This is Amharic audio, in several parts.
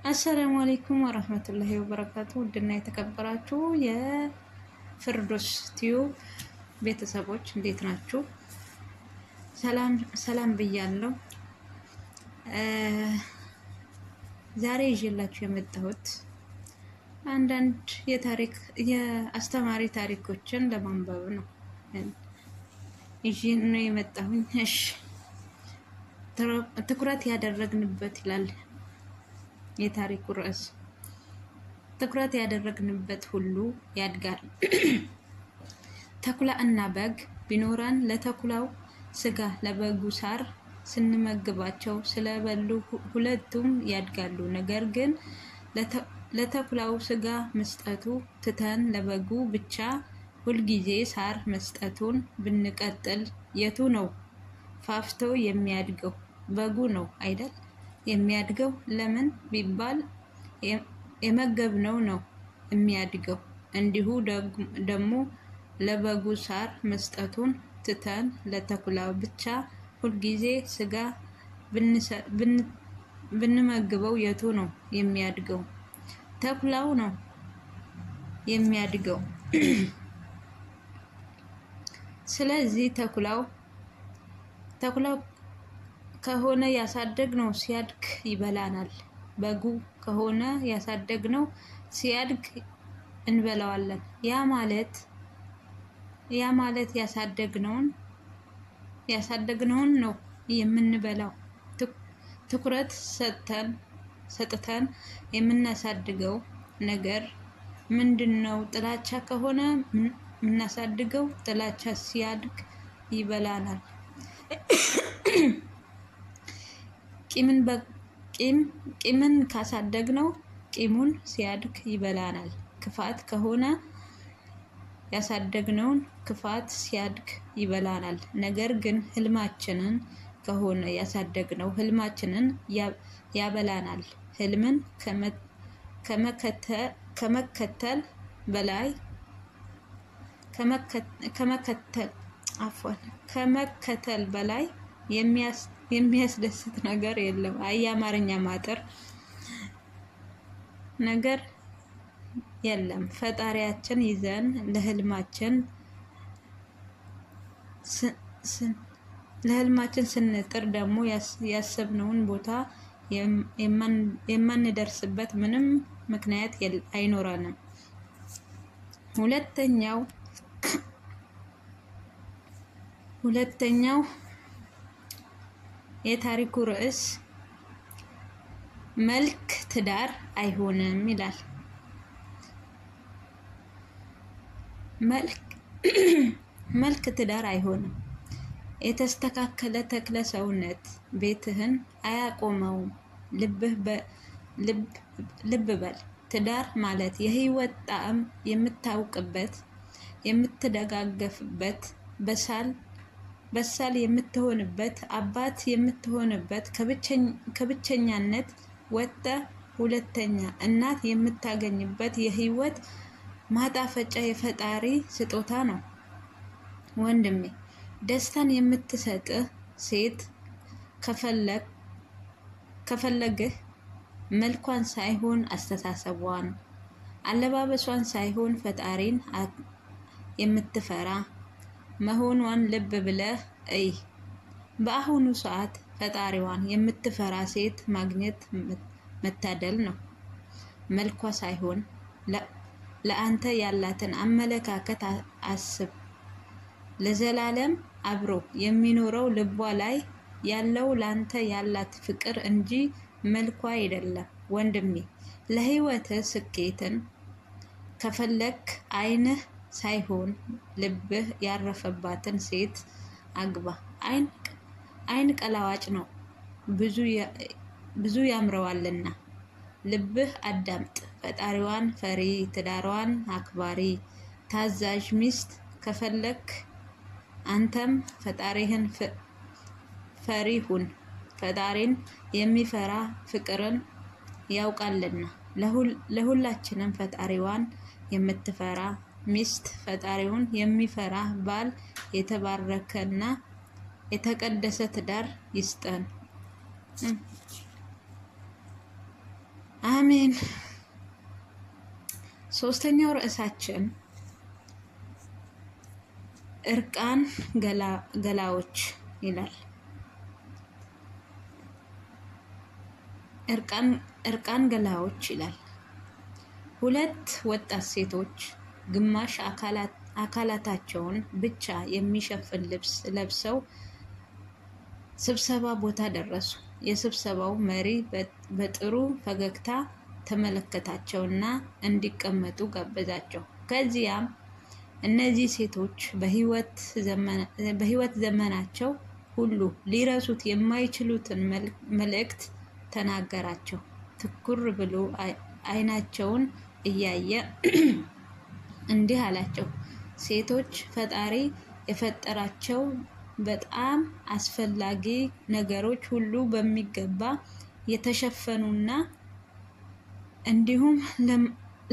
السلام عليكم ورحمة الله وبركاته። ውድና የተከበራችሁ የፍርዶስ ቲዩብ ቤተሰቦች እንዴት ናችሁ? ሰላም ሰላም ብያለሁ። ዛሬ ይዤላችሁ የመጣሁት አንዳንድ የታሪክ የአስተማሪ ታሪኮችን ለማንበብ ነው ይዤ ነው የመጣሁኝ። እሺ፣ ትኩረት ያደረግንበት ይላል የታሪኩ ርዕስ። ትኩረት ያደረግንበት ሁሉ ያድጋል። ተኩላ እና በግ ቢኖረን ለተኩላው ስጋ ለበጉ ሳር ስንመግባቸው ስለበሉ ሁለቱም ያድጋሉ። ነገር ግን ለተኩላው ስጋ መስጠቱ ትተን ለበጉ ብቻ ሁልጊዜ ሳር መስጠቱን ብንቀጥል የቱ ነው ፋፍቶ የሚያድገው? በጉ ነው አይደል የሚያድገው? ለምን ቢባል የመገብነው ነው የሚያድገው። እንዲሁ ደግሞ ለበጉ ሳር መስጠቱን ትተን ለተኩላው ብቻ ሁልጊዜ ስጋ ብንመግበው የቱ ነው የሚያድገው? ተኩላው ነው የሚያድገው። ስለዚህ ተኩላው ከሆነ ያሳደግነው ሲያድግ ይበላናል። በጉ ከሆነ ያሳደግነው ሲያድግ እንበላዋለን። ያ ማለት ያሳደግነውን ነው የምንበላው። ትኩረት ሰጥተን የምናሳድገው ነገር ምንድን ነው? ጥላቻ ከሆነ የምናሳድገው ጥላቻ ሲያድግ ይበላናል። ቂምን ካሳደግነው ቂሙን ሲያድግ ይበላናል። ክፋት ከሆነ ያሳደግነውን ክፋት ሲያድግ ይበላናል። ነገር ግን ህልማችንን ከሆነ ያሳደግነው ህልማችንን ያበላናል። ህልምን ከመከተል በላይ ከመከተል عفوا ከመከተል በላይ የሚያስደስት ነገር የለም። አይ የአማርኛ ማጠር ነገር የለም። ፈጣሪያችን ይዘን ለህልማችን ስንጥር ደግሞ ያሰብነውን ቦታ የማንደርስበት ምንም ምክንያት አይኖረንም። ሁለተኛው የታሪኩ ርዕስ መልክ ትዳር አይሆንም ይላል። መልክ ትዳር አይሆንም። የተስተካከለ ተክለ ሰውነት ቤትህን አያቆመውም። ልብ በል፣ ትዳር ማለት የህይወት ጣዕም የምታውቅበት፣ የምትደጋገፍበት፣ በሳል የምትሆንበት፣ አባት የምትሆንበት፣ ከብቸኛነት ወጥተህ ሁለተኛ እናት የምታገኝበት የህይወት ማጣፈጫ የፈጣሪ ስጦታ ነው። ወንድሜ፣ ደስታን የምትሰጥህ ሴት ከፈለግህ መልኳን ሳይሆን አስተሳሰቧን፣ አለባበሷን ሳይሆን ፈጣሪን የምትፈራ መሆኗን ልብ ብለህ እይ። በአሁኑ ሰዓት ፈጣሪዋን የምትፈራ ሴት ማግኘት መታደል ነው። መልኳ ሳይሆን ለአንተ ያላትን አመለካከት አስብ። ለዘላለም አብሮ የሚኖረው ልቧ ላይ ያለው ላንተ ያላት ፍቅር እንጂ መልኳ አይደለም። ወንድሜ፣ ለህይወትህ ስኬትን ከፈለክ ዓይንህ ሳይሆን ልብህ ያረፈባትን ሴት አግባ። ዓይን ቀላዋጭ ነው፣ ብዙ ያምረዋልና። ልብህ አዳምጥ። ፈጣሪዋን ፈሪ፣ ትዳሯን አክባሪ፣ ታዛዥ ሚስት ከፈለክ አንተም ፈጣሪህን ፈሪ ሁን። ፈጣሪን የሚፈራ ፍቅርን ያውቃልና። ለሁላችንም ፈጣሪዋን የምትፈራ ሚስት፣ ፈጣሪውን የሚፈራ ባል፣ የተባረከና የተቀደሰ ትዳር ይስጠን። አሜን። ሶስተኛው ርዕሳችን እርቃን ገላዎች ይላል። እርቃን ገላዎች ይላል። ሁለት ወጣት ሴቶች ግማሽ አካላታቸውን ብቻ የሚሸፍን ልብስ ለብሰው ስብሰባ ቦታ ደረሱ። የስብሰባው መሪ በጥሩ ፈገግታ ተመለከታቸውና እንዲቀመጡ ጋበዛቸው። ከዚያም እነዚህ ሴቶች በሕይወት ዘመናቸው ሁሉ ሊረሱት የማይችሉትን መልእክት ተናገራቸው። ትኩር ብሎ አይናቸውን እያየ እንዲህ አላቸው። ሴቶች ፈጣሪ የፈጠራቸው በጣም አስፈላጊ ነገሮች ሁሉ በሚገባ የተሸፈኑና እንዲሁም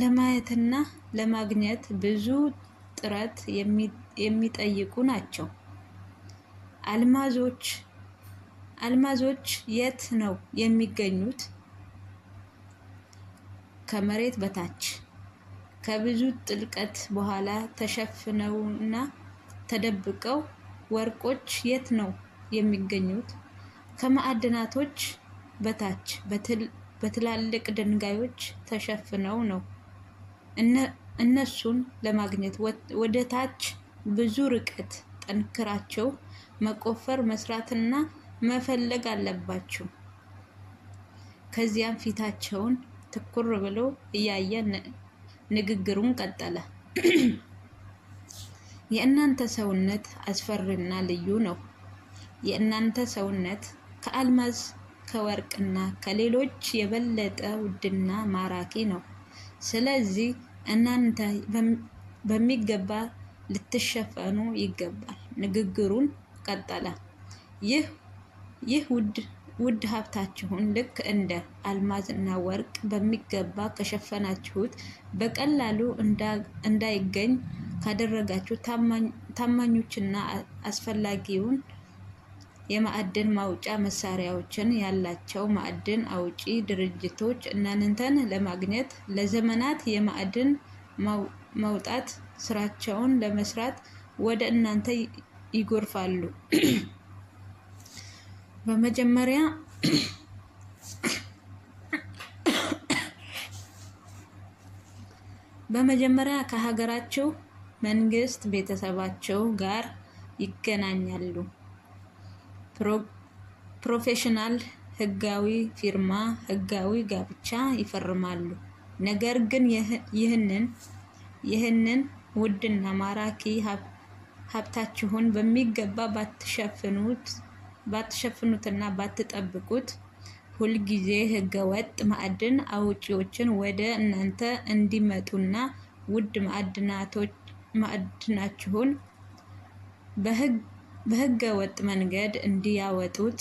ለማየትና ለማግኘት ብዙ ጥረት የሚጠይቁ ናቸው። አልማዞች የት ነው የሚገኙት? ከመሬት በታች ከብዙ ጥልቀት በኋላ ተሸፍነውና ተደብቀው። ወርቆች የት ነው የሚገኙት? ከማዕድናቶች በታች በትላልቅ ድንጋዮች ተሸፍነው ነው። እነሱን ለማግኘት ወደ ታች ብዙ ርቀት ጠንክራቸው መቆፈር፣ መስራትና መፈለግ አለባችሁ። ከዚያም ፊታቸውን ትኩር ብሎ እያየ ንግግሩን ቀጠለ። የእናንተ ሰውነት አስፈሪና ልዩ ነው። የእናንተ ሰውነት ከአልማዝ፣ ከወርቅና ከሌሎች የበለጠ ውድና ማራኪ ነው። ስለዚህ እናንተ በሚገባ ልትሸፈኑ ይገባል። ንግግሩን ቀጠለ። ይህ ውድ ሀብታችሁን ልክ እንደ አልማዝ እና ወርቅ በሚገባ ከሸፈናችሁት፣ በቀላሉ እንዳይገኝ ካደረጋችሁ፣ ታማኞችና አስፈላጊውን የማዕድን ማውጫ መሳሪያዎችን ያላቸው ማዕድን አውጪ ድርጅቶች እናንተን ለማግኘት ለዘመናት የማዕድን ማውጣት ስራቸውን ለመስራት ወደ እናንተ ይጎርፋሉ። በመጀመሪያ ከሀገራቸው መንግስት ቤተሰባቸው ጋር ይገናኛሉ። Professional ህጋዊ ፊርማ፣ ህጋዊ ጋብቻ ይፈርማሉ። ነገር ግን ይህንን ውድና ማራኪ ሀብታችሁን በሚገባ ባትሸፍኑትና ባትጠብቁት ሁልጊዜ ህገወጥ ማዕድን አውጪዎችን ወደ እናንተ እንዲመጡና ውድ ማዕድናችሁን በህገ ወጥ መንገድ እንዲያወጡት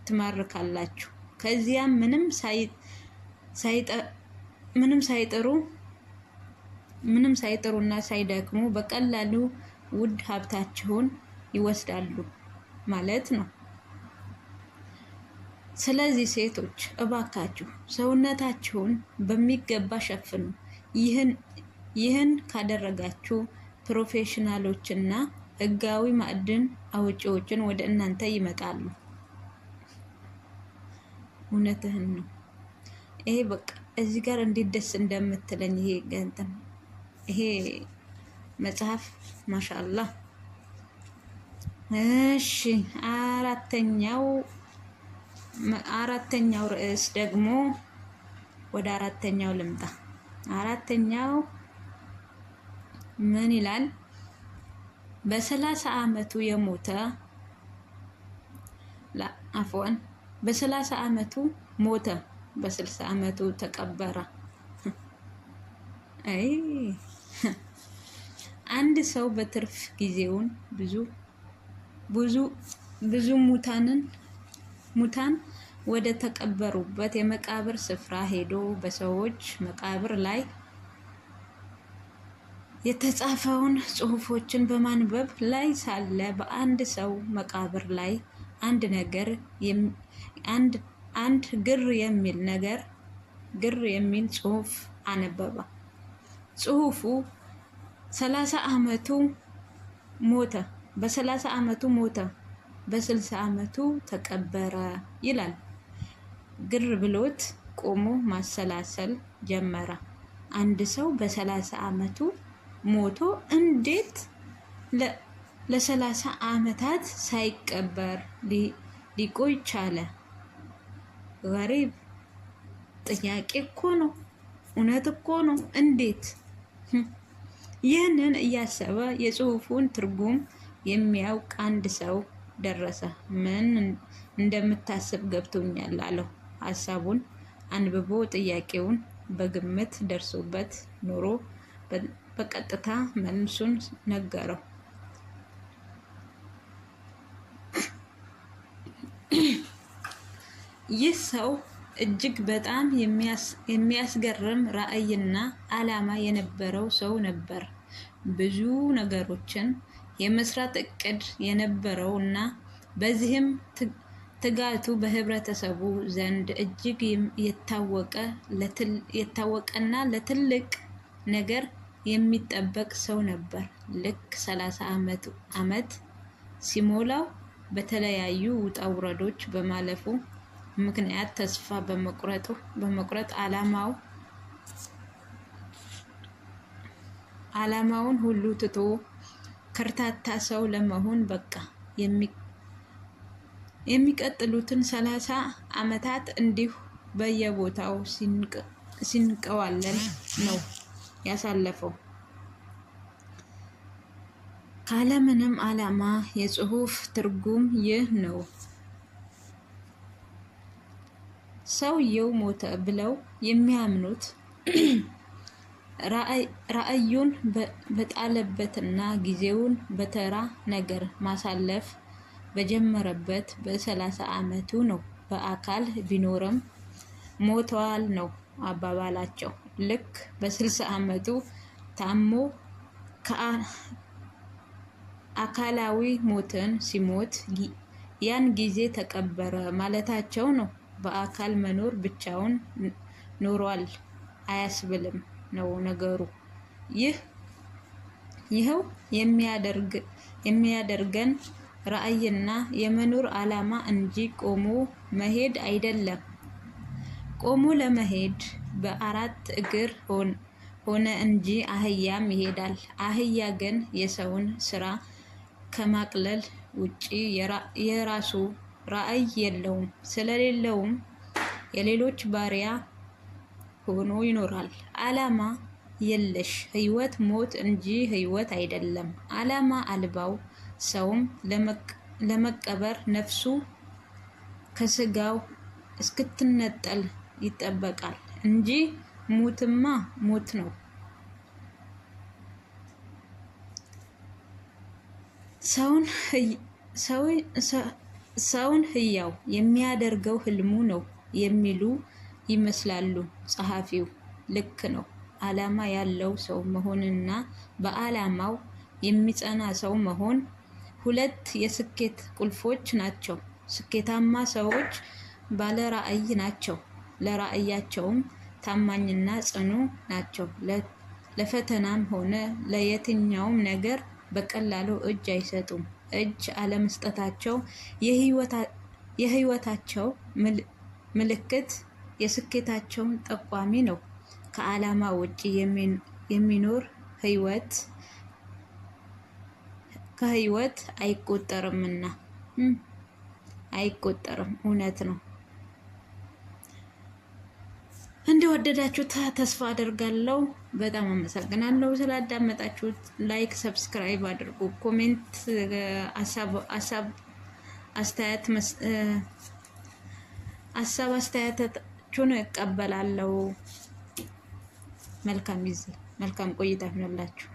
ትማርካላችሁ። ከዚያም ምንም ሳይጥሩና ሳይደክሙ በቀላሉ ውድ ሀብታችሁን ይወስዳሉ ማለት ነው። ስለዚህ ሴቶች እባካችሁ ሰውነታችሁን በሚገባ ሸፍኑ። ይህን ካደረጋችሁ ፕሮፌሽናሎችና ህጋዊ ማዕድን አውጪዎችን ወደ እናንተ ይመጣሉ። እውነትህን ነው። ይሄ በቃ እዚህ ጋር እንዴት ደስ እንደምትለኝ ይሄ እንትን ይሄ መጽሐፍ ማሻአላህ። እሺ፣ አራተኛው ርዕስ ደግሞ፣ ወደ አራተኛው ልምጣ። አራተኛው ምን ይላል? በ30 አመቱ የሞተ፣ لا عفوا፣ በ30 አመቱ ሞተ፣ በ60 አመቱ ተቀበረ። አይ፣ አንድ ሰው በትርፍ ጊዜውን ብዙ ብዙ ብዙ ሙታን ወደ ተቀበሩበት የመቃብር ስፍራ ሄዶ በሰዎች መቃብር ላይ የተጻፈውን ጽሑፎችን በማንበብ ላይ ሳለ በአንድ ሰው መቃብር ላይ አንድ ነገር አንድ ግር የሚል ነገር ግር የሚል ጽሑፍ አነበበ። ጽሑፉ 30 ዓመቱ ሞተ፣ በ30 ዓመቱ ሞተ፣ በ60 ዓመቱ ተቀበረ ይላል። ግር ብሎት ቆሞ ማሰላሰል ጀመረ። አንድ ሰው በ30 ዓመቱ ሞቶ እንዴት ለ30 ዓመታት ሳይቀበር ሊቆይ ቻለ? ገሪብ ጥያቄ እኮ ነው። እውነት እኮ ነው። እንዴት? ይህንን እያሰበ የጽሑፉን ትርጉም የሚያውቅ አንድ ሰው ደረሰ። ምን እንደምታስብ ገብቶኛል አለው። ሀሳቡን አንብቦ ጥያቄውን በግምት ደርሶበት ኖሮ በቀጥታ መልሱን ነገረው። ይህ ሰው እጅግ በጣም የሚያስገርም ራዕይና ዓላማ የነበረው ሰው ነበር። ብዙ ነገሮችን የመስራት እቅድ የነበረው እና በዚህም ትጋቱ በህብረተሰቡ ዘንድ እጅግ የታወቀና ለትልቅ ነገር የሚጠበቅ ሰው ነበር። ልክ 30 ዓመት ሲሞላው በተለያዩ ውጣ ውረዶች በማለፉ ምክንያት ተስፋ በመቁረጥ ዓላማውን ሁሉ ትቶ ከርታታ ሰው ለመሆን በቃ። የሚቀጥሉትን 30 ዓመታት እንዲሁ በየቦታው ሲንቀዋለል ነው ያሳለፈው። ካለምንም ዓላማ። የጽሑፍ ትርጉም ይህ ነው። ሰውየው ሞተ ብለው የሚያምኑት ራዕዩን በጣለበትና ጊዜውን በተራ ነገር ማሳለፍ በጀመረበት በ30 ዓመቱ ነው። በአካል ቢኖርም ሞተዋል ነው አባባላቸው። ልክ በ60 ዓመቱ ታሞ አካላዊ ሞትን ሲሞት ያን ጊዜ ተቀበረ ማለታቸው ነው። በአካል መኖር ብቻውን ኖሯል አያስብልም ነው ነገሩ። ይኸው የሚያደርገን ራዕይና የመኖር ዓላማ እንጂ ቆሞ መሄድ አይደለም። ቆሞ ለመሄድ በአራት እግር ሆነ እንጂ አህያም ይሄዳል። አህያ ግን የሰውን ስራ ከማቅለል ውጪ የራሱ ራዕይ የለውም። ስለሌለውም የሌሎች ባሪያ ሆኖ ይኖራል። ዓላማ የለሽ ህይወት ሞት እንጂ ህይወት አይደለም። ዓላማ አልባው ሰውም ለመቀበር ነፍሱ ከስጋው እስክትነጠል ይጠበቃል እንጂ ሞትማ ሞት ነው። ሰውን ህያው የሚያደርገው ህልሙ ነው የሚሉ ይመስላሉ ጸሐፊው። ልክ ነው። ዓላማ ያለው ሰው መሆንና በዓላማው የሚጸና ሰው መሆን ሁለት የስኬት ቁልፎች ናቸው። ስኬታማ ሰዎች ባለራዕይ ናቸው። ለራዕያቸውም ታማኝና ጽኑ ናቸው። ለፈተናም ሆነ ለየትኛውም ነገር በቀላሉ እጅ አይሰጡም። እጅ አለመስጠታቸው የህይወታቸው ምልክት፣ የስኬታቸውን ጠቋሚ ነው። ከዓላማ ውጪ የሚኖር ህይወት ከህይወት አይቆጠርምና አይቆጠርም። እውነት ነው። እንደወደዳችሁ ተስፋ አደርጋለሁ። በጣም አመሰግናለሁ ስላዳመጣችሁት። Like፣ subscribe አድርጉ። Comment፣ ሀሳብ አስተያየታችሁን እቀበላለሁ። መልካም ጊዜ፣ መልካም ቆይታ ይሁንላችሁ።